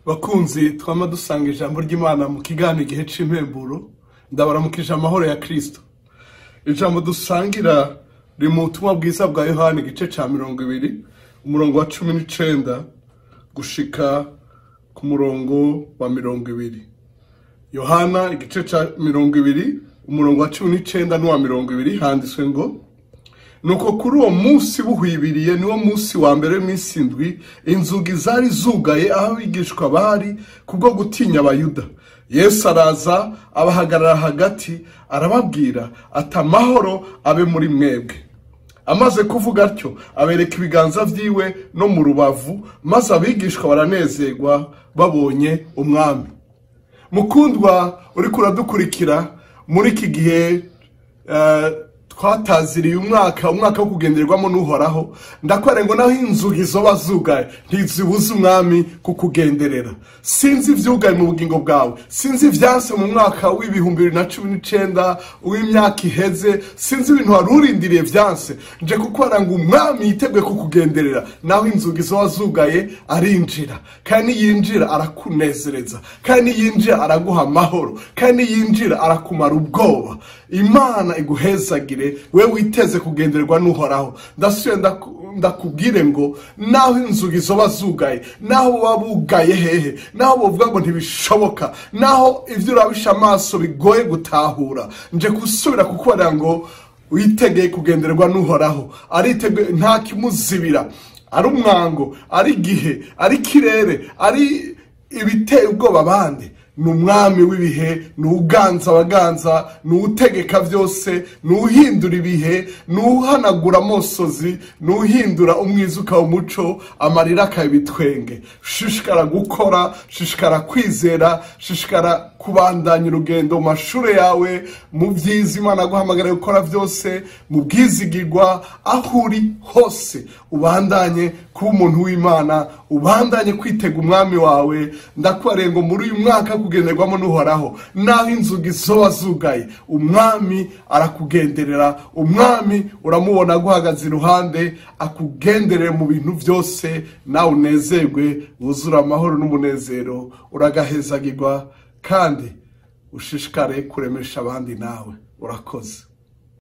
Bakunzi twama dusanga ijambo ry'Imana mu kiganiro igihe c'impemburo, ndabaramukije amahoro ya Kristo. Ijambo dusangira riri mu butumwa bwiza bwa Yohana igice ca 20 umurongo wa 19 gushika ku murongo wa 20. Yohana igice ca 20 umurongo wa 19 n'uwa 20 handitswe ngo: Nuko kuri uwo munsi buhwibiriye, niwo munsi wa mbere w'iminsi indwi, inzugi zari zugaye aho abigishwa bari kubwo gutinya Abayuda. Yesu araza abahagarara hagati, arababwira ati: amahoro abe muri mwebwe. Amaze kuvuga atyo abereka ibiganza vyiwe no mu rubavu, maze abigishwa baranezerwa babonye umwami. Mukundwa uriko uradukurikira muri iki gihe twataziriye umwaka wo kugenderwamo n'Uhoraho, ndakware ngo naho inzugi zoba zugaye ntizibuza umwami kukugenderera. Sinzi ivyugaye mu bugingo bwawe, sinzi ivyanse mu mwaka w'2019 w'imyaka iheze, sinzi ibintu wari urindiriye vyanse. Nje kukwara ngo umwami yiteguye kukugenderera, naho inzugi zoba zugaye arinjira, kandi yinjira arakunezereza, kandi yinjira araguha amahoro, kandi yinjira arakumara ubwoba. Imana iguhezagire we witeze kugendererwa n'Uhoraho. Ndasuye ndakubwire ngo naho inzugi zoba zugaye, naho buba bugaye hehe, naho buvuga ngo ntibishoboka, naho ivyo urabisha amaso bigoye gutahura, nje gusubira kukubarira ngo witegeye kugendererwa n'Uhoraho. Ariteguye, nta kimuzibira, ari umwango, ari igihe, ari ikirere, ari ibiteye ubwoba abandi. Ni umwami w'ibihe, ni uganza abaganza, ni utegeka vyose, ni uhindura ibihe, ni uhanagura amosozi, ni uhindura umwiza ukaba umuco, amarira akaba ibitwenge. Shishikara gukora, shishikara kwizera, shishikara kubandanya urugendo mu mashure yawe, mu vyiza Imana aguhamagara gukora vyose, mu bwizigirwa, aho uri hose ubandanye kuba umuntu w'Imana, ubandanye kwitega umwami wawe. Ndakwariye ngo muri uyu mwaka kugenderwamo n'Uhoraho, naho inzugi zoba zugaye, umwami arakugenderera, umwami uramubona aguhagaze iruhande, akugenderere mu bintu vyose, nawe unezerwe, wuzure amahoro n'umunezero, uragahezagirwa kandi ushishikare kuremesha abandi nawe. Urakoze.